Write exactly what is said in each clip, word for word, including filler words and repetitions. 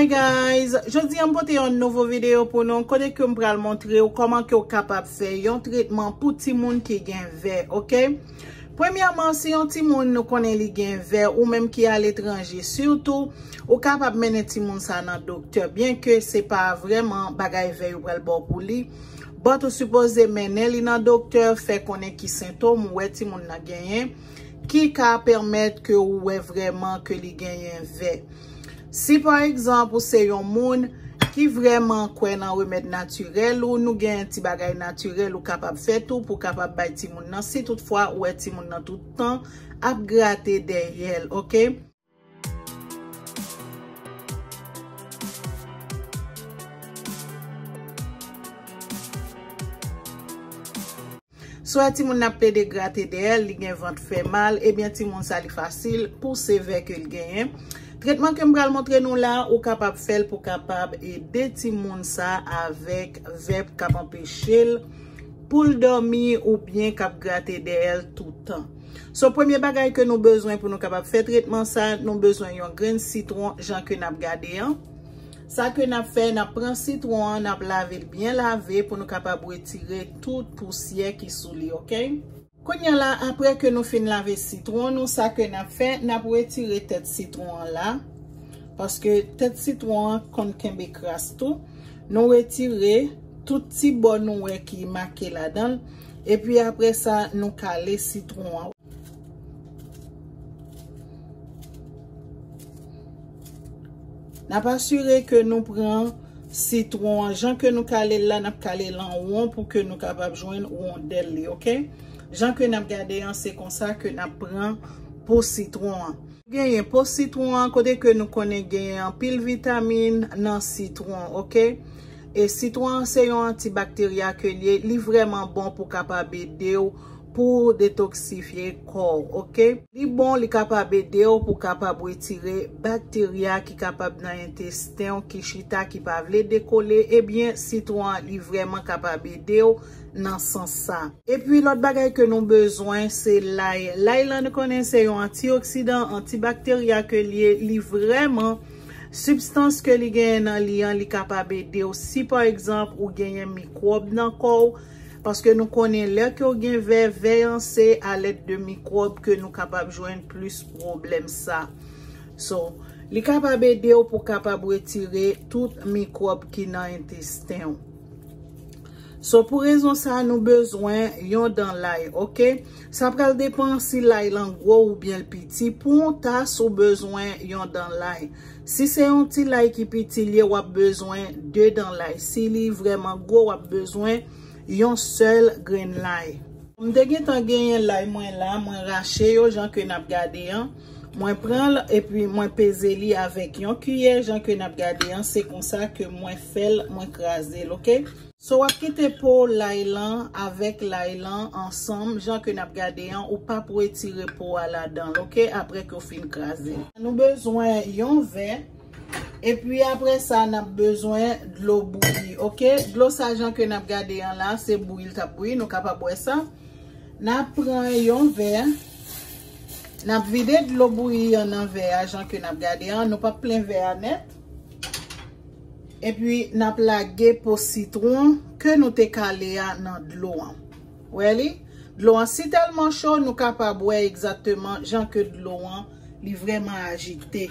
Guys, jodi a m pote yon nouvo videyo pou nou, kote ke m pral montre w kòman ke w kapab fè yon tretman pou timoun ki gen vè, oke? Premyèman, si yon timoun nou konnen li gen vè, ou menm ki aletranje sitou, ou kapab mennen timoun sa nan doktè, byen ke se pa vrèman bagay vè yo pral ba w pou li, but ou sipoze mennen li nan doktè, fè konnen ki sentòm ou wè timoun nan genyen, ki ka pèmèt ke ou wè vrèman ke li genyen vè. Si pa egzanp ou se yon moun ki vrèman kwè nan remèd natirèl, ou nou gen ti bagay natirèl ou kapab fè tou pou kapab bay timoun nan, si toutfwa ou wè timoun nan tout tan ap grate dèyè l, oke? Swa timoun nan ap plede grate dèyè l, li gen vant fè mal, ebyen timoun sa li fasil pou se vè ke l genyen. Tretman ke m pral montre nou la, ou kapab fè l pou kapab ede timoun sa avèk vè k ap anpeche l pou l dòmi oubyen k ap grate dèyè l toutan. So, premye bagay ke nou bezwen pou nou kapab fè tretman sa, nou bezwen yon grenn sitwon, jan ke n ap gade an. Sa ke n ap fè, n ap pran sitwon an, n ap lave l byen lave pou nou kapab retire tout pousyè ki sou li, oke? Kounye a la, apre ke nou fin lave sitwon nou, sa ke n ap fè, n ap retire tèt sitwon an la. Paske tèt sitwon an konn kenbe kras tou. Nou retire tout ti bò nou wè ki make ladan l. Epi apre sa, nou kale sitwon an. N ap asire ke nou pran sitwon an, jan ke nou kale l la, n ap kale l an won pou ke nou kapab jwenn wondèl li, oke? Jan ke n ap gade an, se konsa ke n ap pran po sitwon an. Genyen po sitwon an, kote ke nou konnen genyen anpil vitamin nan sitwon, oke? E sitwon an se yon antibakterya ke l ye, li vrèman bon pou kapab ede w pou detoksifye kò w, oke? Li bon, li kapab ede w pou kapab retire bakterya ki kapab nan entesten w, ki chita, ki pa vle dekole, ebyen, sitwon an, li vrèman kapab ede w nan sans sa. Epi, lòt bagay ke nou bezwen, se lay. Lay lan, nou konnen se yon antioksidan, antibakterya ke l ye, li vrèman, sibstans ke li genyen nan li an, li kapab ede w. Si, pa egzanp, ou genyen mikwòb nan kò w, paske nou konnen lè ke w gen vè, vè an se alèd de mikwòb ke nou kapab jwenn plis pwoblèm sa. So, li kapab ede w pou kapab retire tout mikwòb ki nan entesten w. So, pou rezon sa, nou bezwen yon dan lay, oke? Sa pral depann si lay lan gwo oubyen l piti. Pou yon tas, ou bezwen yon dan lay. Si se yon ti lay ki piti l ye, w ap bezwen de dan lay. Si li vrèman gwo, w ap bezwen yon sèl grenn lay. M te gentan genyen lay mwen la, mwen rache yo jan ke n ap gade an. Mwen pran l epi mwen peze li avèk yon kiyè jan ke n ap gade an. Se konsa ke mwen fè l, mwen kraze l, oke? So, w ap kite po lay lan avèk lay lan ansanm, jan ke n ap gade an, ou p ap retire po a ladan l, oke? Apre ke w fin kraze. Nou bezwen yon vè, epi apre sa, n ap bezwen dlo bouyi, oke? Dlo sa, jan ke n ap gade an la, se bouyi l t ap bouyi, nou kapab wè sa. N ap pran yon vè, n ap vide dlo bouyi an nan vè a, jan ke n ap gade an, nou p ap plen vè a nèt. Epi, n ap lage po sitwon ke nou te kale a nan dlo an. Wè li? Dlo an si tèlman cho, nou kapab wè egzakteman jan ke dlo an, li vrèman ajite.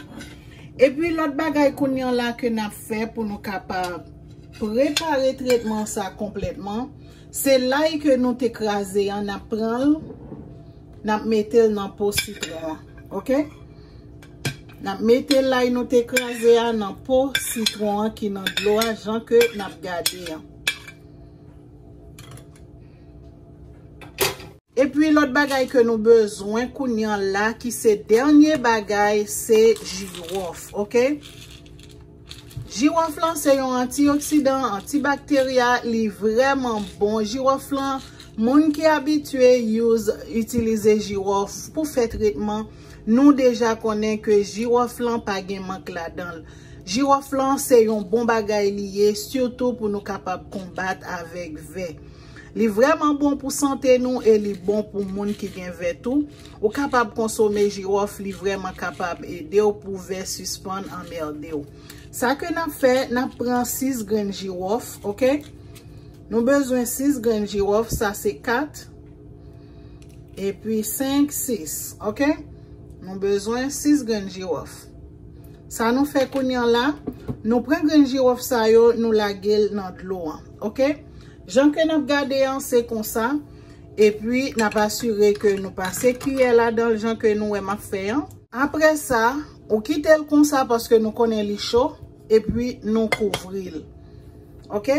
Epi, lòt bagay kounye a la ke n ap fè pou nou kapab prepare tretman sa konplètman, se lay ke nou te kraze an, n ap pran l, n ap mete l nan po sitwon an. Oke? N ap mete lay nou te kraze a nan po sitwon an ki nan dlo a, jan ke n ap gade an. Epi, lòt bagay ke nou bezwen kounye a la, ki se dènye bagay, se jiwòf, oke? Jiwòf lan se yon antioksidan, antibakterya, li vrèman bon. Jiwòf lan, moun ki abitye use, itilize jiwòf pou fè tretman, nou deja konnen ke jiwòf lan pa gen mank ladan l. Jiwòf lan se yon bon bagay li ye, sitou pou nou kapab konbat avèk vè. Li vrèman bon pou sante nou e li bon pou moun ki gen vè tou. Ou kapab konsome jiwòf, li vrèman kapab ede w pou vè sispann anmède w. Sa ke n ap fè, n ap pran sis grenn jiwòf, oke? Nou bezwen sis grenn jiwòf, sa se kat. Epi senk, sis, oke? Nou bezwen sis grenn jiwòf. Sa nou fè kounye a la, nou pran grenn jiwòf sa yo, nou lage l nan dlo an, oke? Jan ke n ap gade an, se konsa. Epi, n ap asire ke nou pase kiyè ladan l jan ke nou wè m ap fè an. Apre sa, ou kite l konsa paske nou konnen li cho, epi nou kouvri l. Oke?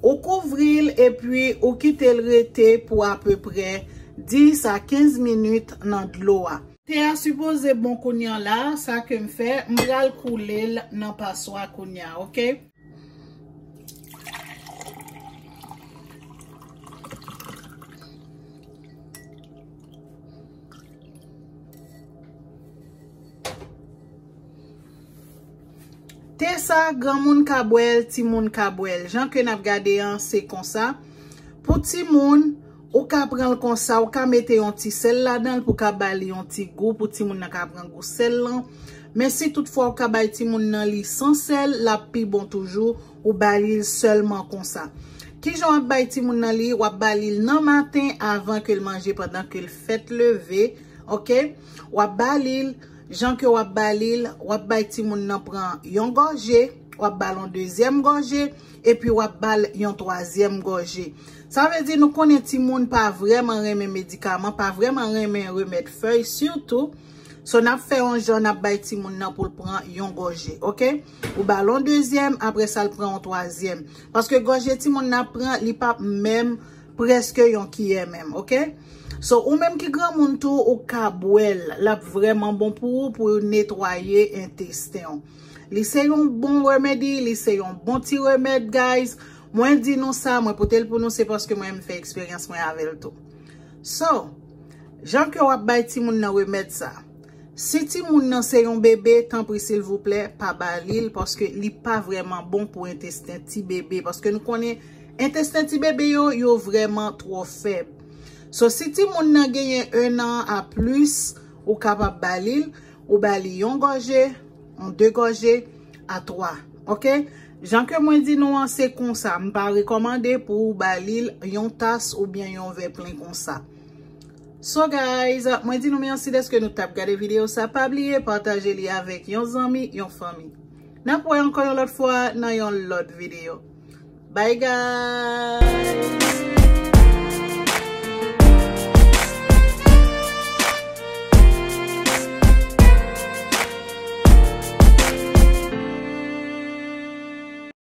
Ou kouvri l epi ou kite l rete pou apeprè dis a kenz minit nan dlo a. Te a sipoze bon kounye a la, sa ke m fè, m pral koule l nan paswa kounye a, oke? Te sa, granmoun ka bwè l, timoun ka bwè l. Jan ke n ap gade an, se konsa. Pou timoun, ou ka pran l konsa, ou ka mete yon ti sèl ladan l pou ka ba li yon ti gou, pou timoun nan ka pran gou sèl lan. Men si toutfwa ou ka bay timoun nan li san sèl, l ap pi bon toujou, ou ba li l sèlman konsa. Kijan w ap bay timoun nan li? W ap ba li l nan maten avan ke l manje, pandan ke l fèk leve, oke? W ap ba li l, jan ke w ap ba li l, w ap bay timoun nan pran yon gòje, w ap ba l yon dezyèm gòje, epi w ap ba l yon twazyèm gòje. Sa vle di nou konnen timoun pa vrèman renmen medikaman, pa vrèman renmen remèd fèy, sitou. So, n ap fè yon jan, n ap bay timoun nan pou l pran yon gòje, oke? Ou ba l yon dezyèm, apre sa, l pran yon twazyèm. Paske gòje timoun nan ap pran, li p ap menm prèske yon kiyè menm, oke? So, ou menm ki granmoun tou, ou ka bwè l. L ap vrèman bon pou ou, pou netwaye entesten w. Li se yon bon remedi, li se yon bon ti remèd, guys. Mwen di nou sa, mwen pote l pou nou, se paske mwen menm fè eksperyans mwen avè l tou. So, jan ke w ap bay timoun nan remèd sa, si timoun nan se yon bebe, tanpri silvouplè, pa ba li l, paske li pa vrèman bon pou entesten ti bebe. Paske nou konnen entesten ti bebe yo, yo vrèman twò fèb. So, si timoun nan genyen en an a plis, ou kapab ba li l, ou ba li yon gòje, yon de gòje, a twa. Oke? Jan ke mwen di nou an, se konsa. M pa rekòmande pou ou ba li l yon tas oubyen yon vè plen konsa. So, guys, mwen di nou mèsi dèske nou t ap gade videyo sa. Pa bliye pataje li avèk yon zanmi, yon fanmi. N ap wè ankò yon lòt fwa nan yon lòt videyo. Bye, guys!